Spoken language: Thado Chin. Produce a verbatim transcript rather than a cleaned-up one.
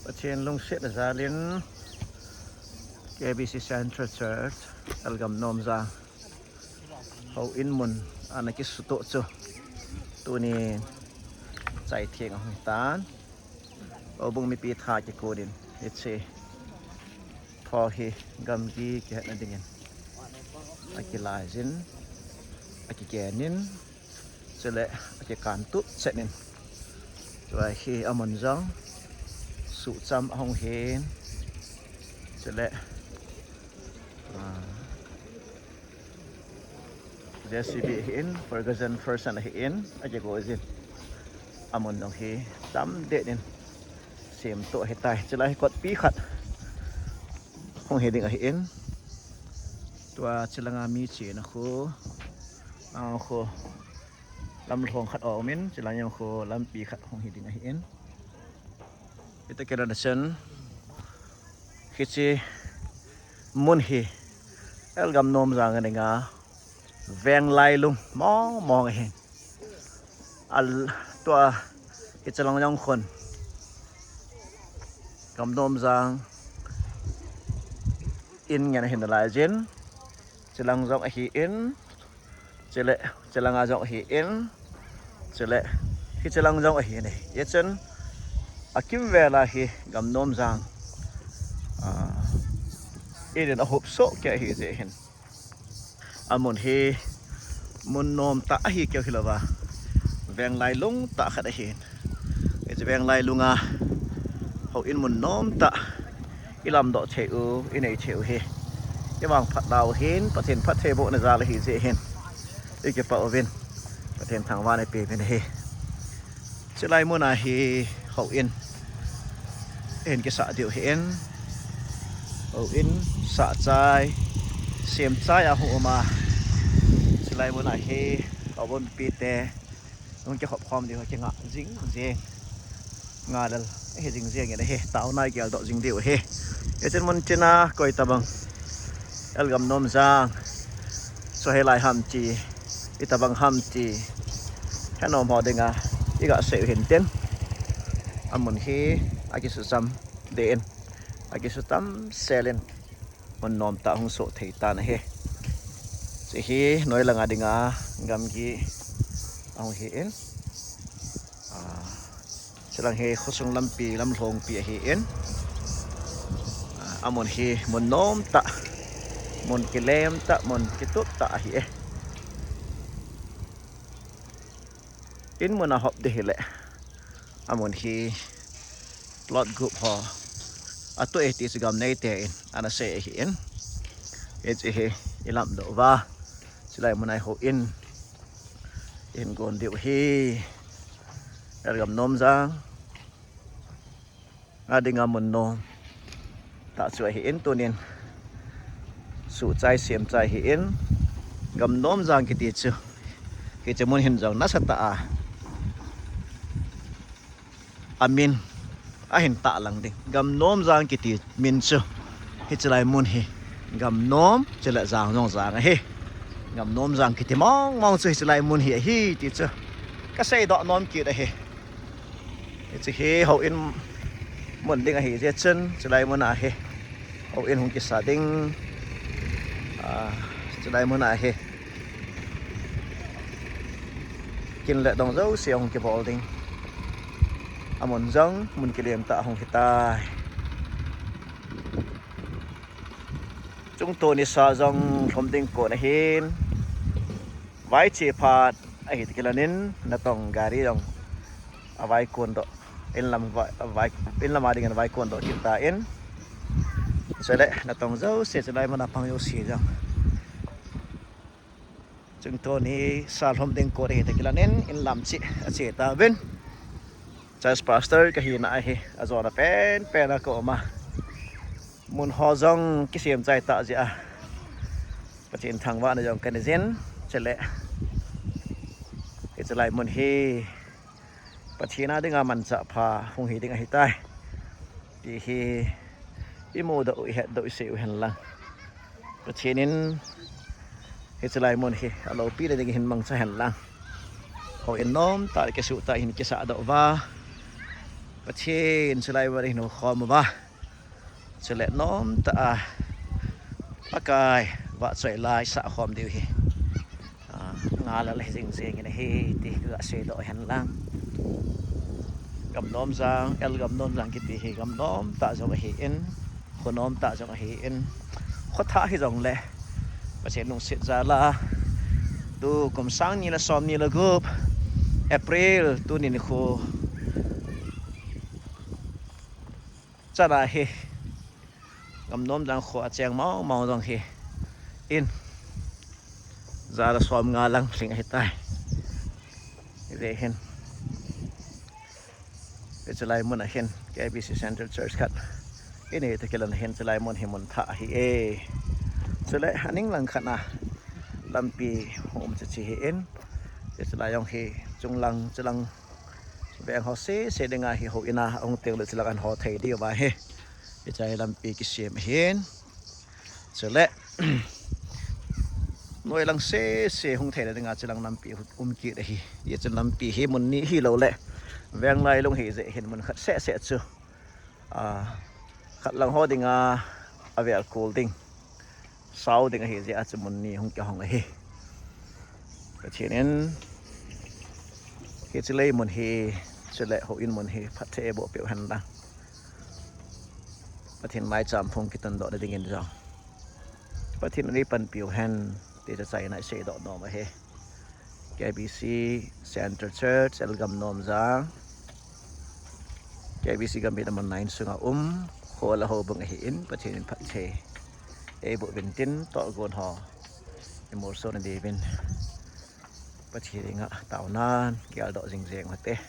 Pathen lungsetna jalin K B C Central Church, L. Gamnomjang houin mun ana kisutoh chu tuni chaitheng ahung hitan. Houbung mipi tha kikhunin hiche pho hi gamgi kihetna dingin akilaijin, akigenin, chule akikan tup chenin, tua hi amun jong suhcham ahung hin, chule, ah, J C B ahin, Ferguson Ferguson ahin, akigojin. Amun jong hi tamdeh in semtoh ahitai. Chulai hi kotpi khat hung hi ding ahin. Tua chulanga mi chena khu, ah, khu lamlhong khat aumin, chulang jong khu lampi khat hung hi ding ahin. Hitia kila nasen, hiche mun hi L. Gamnomjang dinga veng lailung mong mong ahin. Al tua hiche lang jong khun Gamnomjang in ngen ahin laijin, chulang jong ahin, chule, chulanga jong ahin, chule, hiche lang jong ahin. Hichun akimvela hi Gamnomjang, ah, in in ahopsoh kei ahi jeh hin. Amun hi mun nomtah ahi keu hilouva, veng lailung tah khat ahin. Hiche veng lailunga houin mun nomtah ilamdoh thei u, inei thei u hi, ivang phatnau hin, Pathen phattheibohna jal ahi jeh hin, ikipah uvin, Pathen thangvahna ipeuvin ahi. Chulai muna hi houin ihin kisah diu ahin, houin sahchai, semchai ahung uma, chulai muna hi houbung mipite hung kikhop khom diu, kinga jing jing, ngalel ahi jing jing in ahi, taona igeldoh jing diu ahi. Hichun mun china koi tobang L. Gamnomjang chu hilai ham ti, itobang ham ti, henom ho dinga iga sei u hintin, amun hi akisucham deh in, akisucham selin, mun nomtah hung soh thei tan ahi. Hiche hi noi langa dinga gamgi ahung hin, ah, chulang hi khosung lampi, lamlhongpi ahin, ah, amun hi mun nomtah, mun kilemtah, mun kituptah ahi e. In mun ahop ding hile, amun hi plot group ho atoh e ti chu gam neite in ana sei ahin. Hiche hi ilamdoh uva, chulai muna hi houin ihin gon diu ahi. L. Gamnomjang a dinga mun nomtah chu ahin, tunin suhchai semchai ahin, Gamnomjang kiti chu hiche mun hin jong nasatah a amin ahin tahlang ding. Gamnomjang kiti min chu hiche lai mun hi Gamnom chule Jang jong Jang ahi. Gamnomjang kiti mong mong chu hiche lai mun hi ahi ti chu kaseidoh nom kit ahi. Hiche hi houin mun ding ahi jeh chun, chulai muna hi houin hung kisah ding, ah, chulai muna hi kin le dong jouse hung kibol ding, amun jong mun kilemtah ahung hitai. Chungto nisa jong lhom ding kon ahin, vaiche phat ahi takilanin natong gari jong avai kondoh, inlam vai, vai, inlam a dingin avai kondoh kit tan, chule natong jouse, chulai muna pang jouse jong chungto nisa lhom ding kon ahi takilanin inlam cheh ache tauvin. Church pastor kahina ahi, ajona penpen a ka um a, mun ho jong kisemchai tah jeh a Pathen thangvahna jong kanei jin, chule hiche lai mun hi Pathen a dinga manchah pha hung hi ding ahitai ti hi imudoh u, ihetdoh u, isei u henlang, Pathen in hiche lai mun hi aloupina ding hin mangcha henlang, houin nomtah le kisuhtah hin kisahdoh uva, Pathen chulai vang hin houkhom uva, chule nomtah a Pakai vahchoi la isah khom diu hi, a, ngal a le jing jing in ahi ti kaseidoh hen lang. Gamnomjang, L Gamnomjang kiti hi gam nomtah jong ahin, kho nomtah jong ahin, kho thah hijongle Pathen lungset jal a, tu kum sang ni le som ni le gup, April, tuni nikho chan a hi Gamnomjang kho a cheng mong mong jong hi in, ja le som nga lang lhing ahitai. Hijeh hin hiche lai mun a hin K B C Central Church khat inei toh kilhon a hin chulai mun hi mun thah ahi e. Chule aning lang khat a lampi hung um chu chu hi in, hiche lai jong hi chunglang, chulang veng ho sese dinga hi houin a ahung tengle chulang ahin ho thei diu va hi, hiche hi lampi kisem ahin. Chule noi lang sese hung theina dinga chulang lampi um kit ahi. Hiche lampi hi mun ni hiloule veng lailung hijeh hin mun khat sese chu, a, khat lang ho dinga avel kol ding, sao ding ahijeh a chu mun ni hung kihong ahi. Pathen in hiche lei mun hi, chule houin mun hi phatthei eiboh peh u hen lang, Pathen maicham phung kitundohna dingin jong Pathen in eipanpiu hen ti chu achaina iseidoh nom ahi. K B C Central Church, L Gamnomjang, K B C gamgi number nine sunga um, kho le houbung ahin, Pathen in phatthei eiboh uvin tin, tohgon ho imolso na diuvin Pathen dinga taonan geldoh jing jeng u hite.